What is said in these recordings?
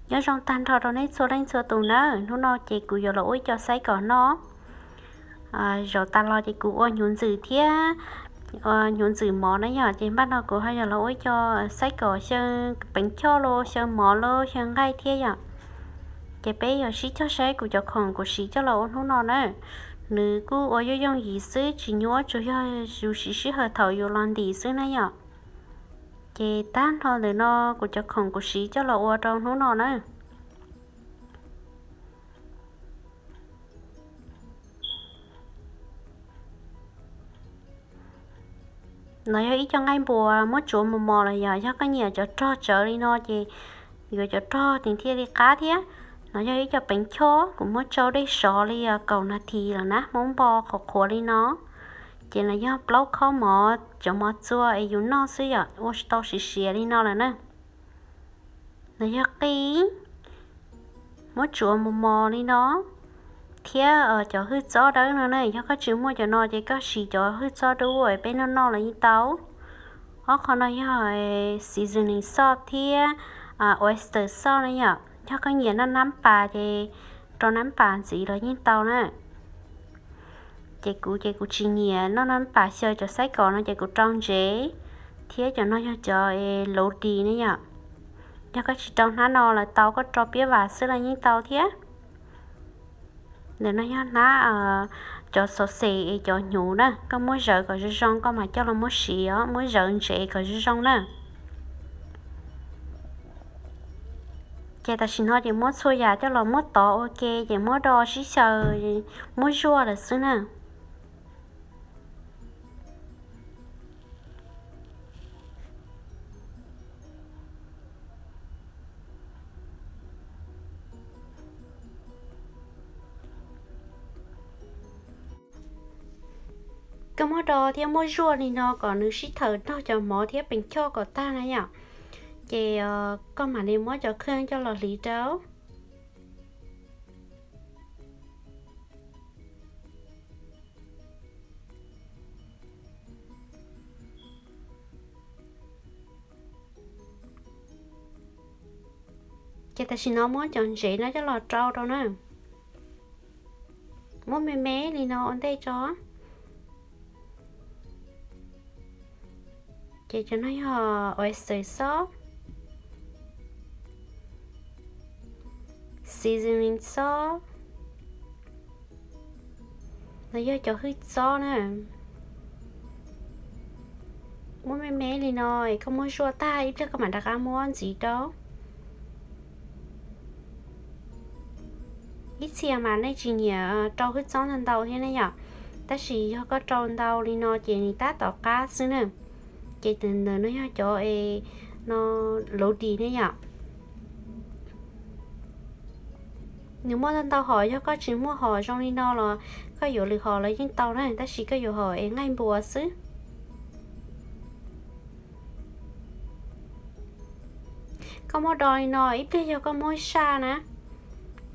Nyob zoo tag nrho rau nej txhua leej txhua tus nawb. Hnub no ces kuv yuav los ua ib co xaiv kom noj. Zaum tas los ces kuv ua hnyuv ntxwm thiab hnyuv ntxwm mov na yom, ces npaj no kuv ho yog los ua ib co xaiv kom xyaw peev choj los xyaw mov los xyaw nqaij thiab yom. Ces peb yuav sib cog saib kuv cov khoom kuv siv coj los ua hnub no na. Nws kuj ua yooj yooj yim xwb, tsis nyuaj, tsuas yog yus siv sij hawm thaum yus los ntim xwb na yom. Ces tag nrho ntawm no kuv cov khoom kuv siv coj los ua rau hnub no na. No yog ib co nqaij npuas muab tsuav mos mos los yog, yog koj nyiam cov rog tsawv li no ces yuav cov rog tis thiaj li qab thiab. No yog ib co peev choj, kuv muab tsau dej sov li kaum nas this lawm na, muab npo qhuav qhuav li no. Ces no yog plaub khob mov, cov mov txua es yus noj xwb yom, ua tau siav siav li no lawm na. No yog qij, muab tsuav mos mos li no, thiab cov hwj txob dawb no ne, yog koj tsis muaj cov no ces koj siv cov hwj txob dub uas peb noj noj los yeej tau. Ob qho no yog seasoning sauce thiab oyster sauce na yom, yog koj nyiam noj nab pas ces rau nab pas ntxiv los yeej tau na. Ces kuv ces kuv tsis nyiam noj nab pas xyaw cov xaiv kom no ces kuv rau ntsev, thiab cov no yog cov lov dis ne yom. Yog koj tsis rau hnab no los tau, koj rau piab vas xwb los yeej tau thiab. Ntawm no yog hnab cov xov xes es cov hnyuv na, koj muab zawv kom zoo zoo koj mam coj los muab siv os, muab zawv ntsev kom zoo zoo na. Ces tam sim no ces muab txhua yam coj los muab tov ua ke ces muab do sib xyaw, muab zuaj lawm xwb na. Koj muab do thiab muab zuaj li no kom nws sib tawm nrog cov mov thiab peev choj kom tag na yom. Ces koj mam li muab cov kheej coj los hliv rau. Ces tam sim no muab cov ntsev no coj los rau rau na. Muab me me li no ua ntej tso. Ces cov no yog oyster sauce, seasoning sauce, los yog cov hwj txob na. Muab me me li no es koj muab zuaj tag ib pliag koj mam rov qab muab ntxiv rau. Ib txhia mas nej tsis nyiam rau hwj txob ntau ntau thiab ne yom, tab sis yog koj rau ntau li no ces nws tab tom qab xwb na. Ces ntawm no yog cov no lov dis ne yom. Nws muaj ntau ntau hom, yog koj tsis muaj hom zoo li no los koj yuav lwm hom los yeej tau na, tab sis koj yuav hom es nqaij npua xwb. Koj muab do li no ib pliag yog koj muab saj na,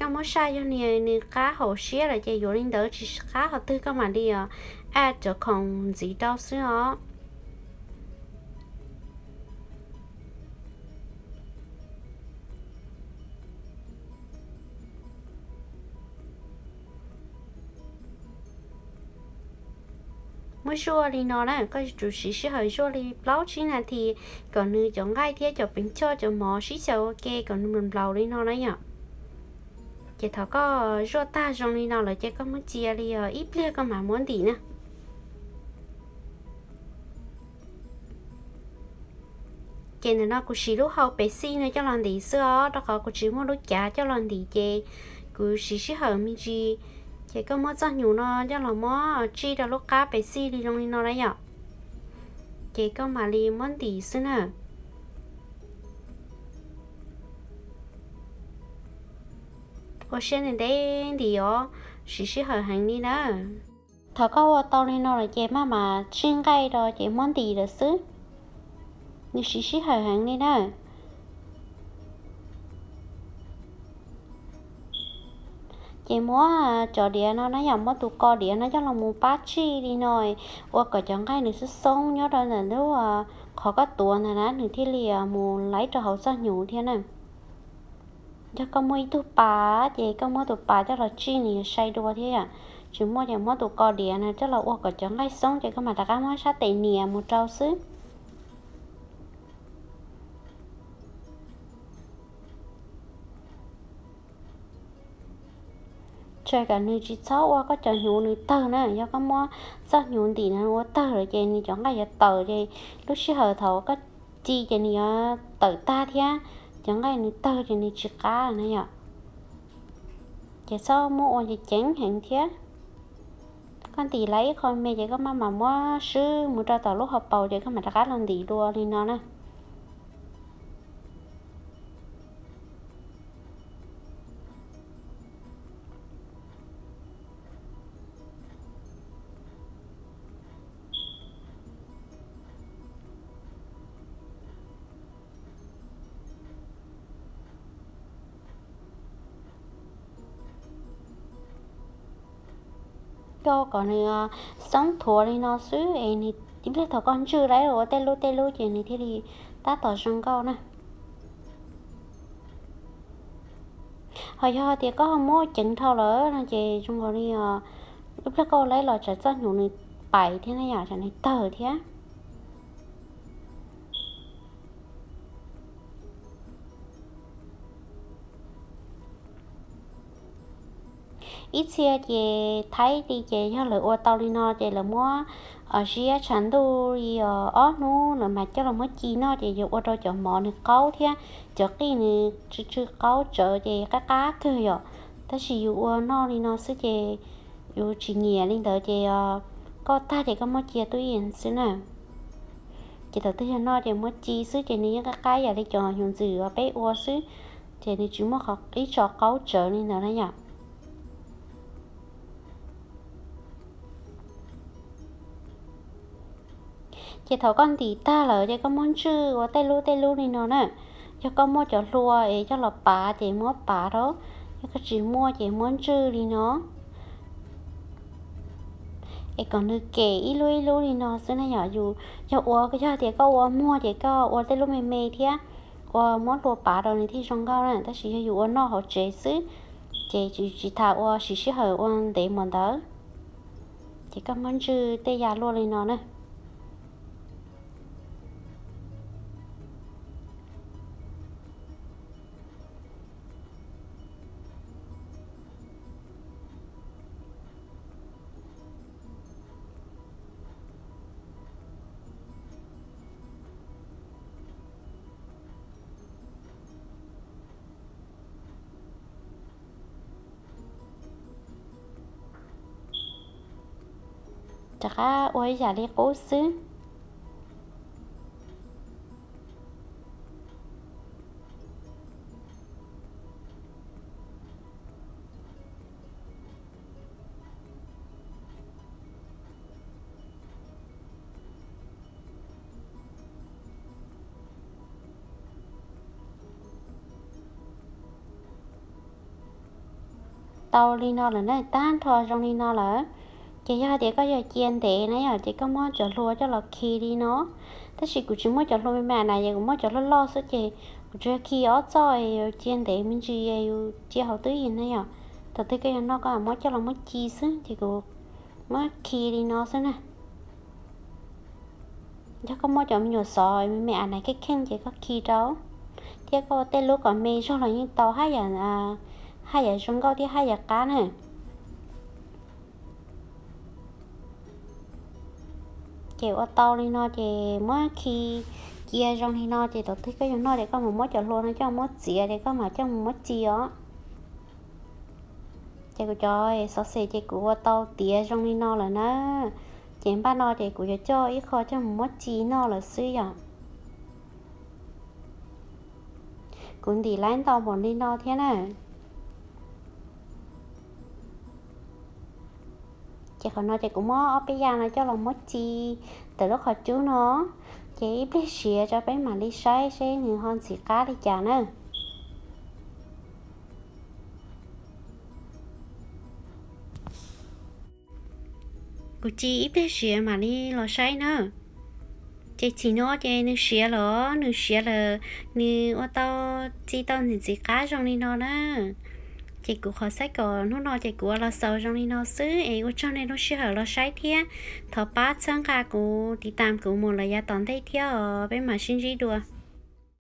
koj muab saj yog nws qab hauv siab lawm ces yuav li ntawd, tsis qab qhov twg koj mam li add cov khoom ntxiv rau xwb os. Muab zuaj li no na, koj yuav tsum siv sij hawm zuaj li plaub tsib nas this kom nws cov nqaij thiab cov peev choj cov mov sib xyaw ua ke kom nws nplaum li no na yom. Ces thaum koj zuaj tag zoo li no lawm ces koj muab cia li ib pliag koj mam muab ntim na. Ces ntawm no kuv siv lub hau pes xij no coj los ntim xwb os, rau qhov kuv tsis muaj lub cav coj los ntim ces kuv siv sij hawm me ntsis. Ces koj muab txoj hnyuv no coj los muab tsij rau lub qab pes xij li zoo li no na yom. Ces koj mam li muab ntim xwb na. Ua siab ntev ntev ntim os, siv sij hawm heev li na. Thaum koj ua tau li no lawm ces maj mam tsij nqaij rau ces muab ntim lawm xwb. Nws siv sij hawm heev li na. Ces muab cov diav no na yom, muab tus ko diav no coj los mus pab tsij li no, ua kom cov nqaij nws xoob xoob nyob rau ntawm lub qhov koj tuav ntawd na, nws thiaj li mus laib rau hauv txoj hnyuv thiab na. Yog koj muaj ib tug pas ces koj muab tus pas coj los tsij nws yuav sai dua thiab yom. Tsis muaj ces muab tus ko diav no coj los ua kom cov nqaij xoob ces koj mam rov qab muab sab tes nias mus rau xwb. Tsuas kom nws tsis txhob ua koj cov hnyuv nws tawg na. Yog koj muab txoj hnyuv ntim no ua tawg lawm ces nws cov nqaij yuav tawm ces lub sij hawm thaum koj ci ces nws yuav tawm tag thiab. Cov nqaij nws tawg ces nws tsis qab na yom. Ces txhob muab ua ceev heev thiab. Koj ntim lawm ib qho me ces koj maj mam muab swb mus rau tom lub hauv paus ces koj mam rov qab los ntim dua li no na. Coj kom nws xoob thuav li no xwb es nws ib pliag thaum koj ntswj lawm ua tej lub tej lub ces nws thiaj li tab tom zoo nkauj na. Ho yog tias koj muab ceev dhau lawm no ces zoo nkaus li ib pliag koj ua lawm los tsam txoj hnyuv nws pais thiab na yom, tsam nws tawg thiab. Ib txhia ces thaib li ces yog lawv ua tau li no ces lawv muab ziab tshav ntuj li ob hnub lawv mam coj los muab ci noj ces yuav ua rau cov mov nws qaub thiab cov qij nws tsw tsw qaub tsawv ces qab qab kawg yom. Tab sis yus ua noj li no xwb ces yus tsis nyiam li ntawd ces koj tag ces koj muab cia tub yees xwb na. Ces thaum twg yog noj ces muab ci xwb ces nws yeej qab qab yam li cov hnyuv ntxwm uas peb ua xwb, ces nws tsis muaj ib tso qaub tsawv li ntawd na yom. Ces thaum koj ntim tag lawm ces koj muab ntswj ua tej lub tej lub li no na. Yog koj muaj cov hlua es coj los pav ces muab pav rau, yog koj tsis muaj ces muab ntswj li no. Es kom nws kem ib lub ib lub li no xwb na yom. Yus yog ua, yog tias koj ua muag ces koj ua tej lub me me thiab ua muab hlua pav rau nws thiaj zoo nkauj na. Tab sis yog yus ua noj hauv tsev xwb ces tsis tas ua siv sij hawm ua ntev npaum ntawd. Ces koj muab ntswj tej yam luaj li no na. Rov qab ua ib yam li qub xwb. Tau li no lawm na, tag nrho zoo li no lawm. Ces yog hais tias koj yog cia ntev na yom, ces koj muab cov hlua coj los khi li no. Tab sis kuv tsis muaj cov hlua me me na, ces kuv muaj cov hlua loj xwb, ces kuv tsuas yog khi ob txoj, yus cia ntev me ntsis, yus cia hauv twb yees na yom. Thaum twg koj yuav noj koj muab coj los muab ci xwb, ces kuv muab khi li no xwb na. Yog koj muaj cov me nyuam xov me me a nais kheej kheej ces koj khi rau, thiab koj ua tej lub kom me zog los yeej tau, haj yam zoo nkauj thiab haj yam qab na. Ces ua tau li no ces muab khi cia zoo li no, ces thaum twg koj yuav noj ces koj mus muab cov hlua no coj muab txiav, ces koj mam coj mus muab ci os. Ces kuv cov xov xes ces kuv ua tau tiav zoo li no lawm na. Ces npaj no ces kuv yuav coj ib qho coj mus muab ci noj lawm xwb yom. Kuv ntim laib ntau npaum li no thiab na. Ces qhov no ces kuv muab ob peb yam no coj los muab ci ntawm lub qhov cub no, ces ib pliag siav rau peb mam li saib seb nws ho ntxim qab li cas na. Kuv ci ib pliag siav mam li los saib na. Ces chim no ces nws siav los, nws siav lawm, nws ua tau txi tau ntxim ntxim qab zoo li no na. Ces kuv qhov xaiv kom hnub no ces kuv ua los xaus zoo li no xwb es ua tsaug nej lub sij hawm los saib thiab thov pab txhawb nqa kuv tiv tam kuv mus lawm yav tom ntej thiab os, peb mam sib ntsib dua.